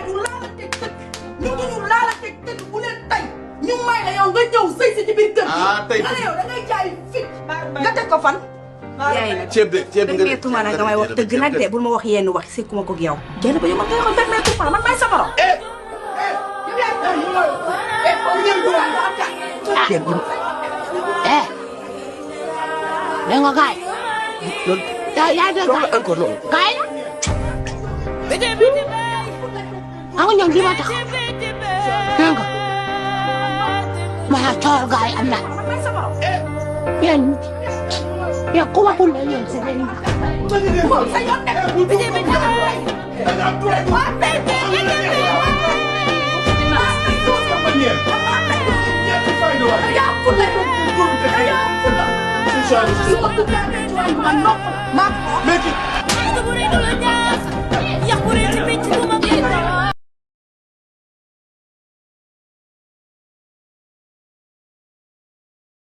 du laalante tëdd ñu ngi ñu laalante tëdd bu leen tey ñu may la yow nga ñëw sëy si ci biir kër gi. tey nga ne yow da ngay jaay fit nga teg ko fan. yaay nag ceeb nga permetuma nag damay wax dëgg nag de bul ma wax yenn wax sekkuma ko ak yow. génn ba yow man ngay wax permetuma man may sa morom. dégg nga kaay. loolu yaa dégg kaay encore loolu. kaay la. xam nga ñoom li ma tax dégg nga ma toor gaay am na yéen ku waxul la yéen si leen Meki.